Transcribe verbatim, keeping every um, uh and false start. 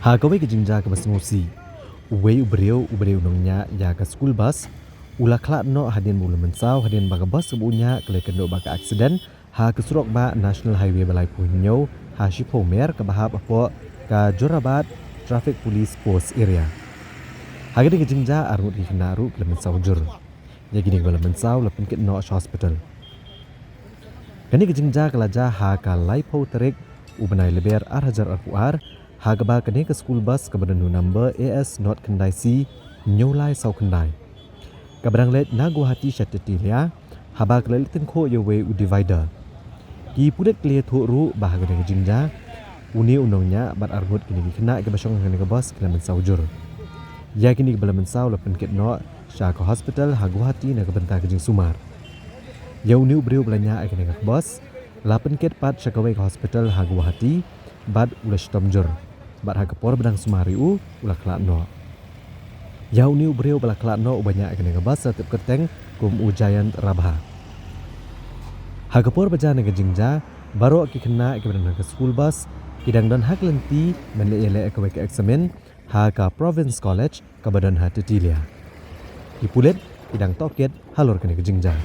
Ha kawei ka jingjia kaba sngewsih, uwei u briew uba dei u nongñiah ïa ka school bus u la khlad noh hadien ba u la mynsaw hadien ba ka bus kaba u ñiah ka la ïakynduh bad ka aksiden ha ka surok bah National Highway ba laiphew hynñiew ha shiphew mer kaba hap hapoh ka Jorabat Traffic Police Post Area. Ha kane ka jingjia arngut ki khynnah ruh ki la mynsaw jur. Ïa kine kiba la mynsaw la pynkit noh sha hospital. Kane ka jingjia ka la jia ha ka laiphew tarik u bnai Lber ar hajar arphew ar, ha kaba kane ka school bus kaba don u number A S not khyndai C hynñiew lai saw khyndai kaba dang leit na Guwahati sha Tetilia, haba ka la leit tyngkhuh ïa uwei u divider. Ki pulit ki la ïathuh ruh ba ha kane ka jingjia une u nongñiah bad arngut kine ki khynnah kiba shong ha kane ka bus ki la mynsaw jur. Ïa kine kiba la mynsaw la pynkit noh sha ka hospital ha Guwahati na ka bynta ka jingsumar. Ïa une u briew ba la ñiah ïa kane ka bus la pynkit pat sha kawei ka hospital ha Guwahati bad u la shitom jur. Bad ha ka por ba dang sumar ïa u, u la khlad noh. Ïa une u briew ba la khlad noh uba ñiah ïa kane ka bus la tip kyrteng kum u Jayant Rabha. Ha ka por ba jia kane ka jingjia, baroh ki khynnah kiba don ha ka school bus ki dang don ha ka lynti ban leit ïaleh ïa kawei ka eksamin ha ka Province College kaba don ha Tetilia. Ki pulit ki dang tohkit halor kane ka jingjia.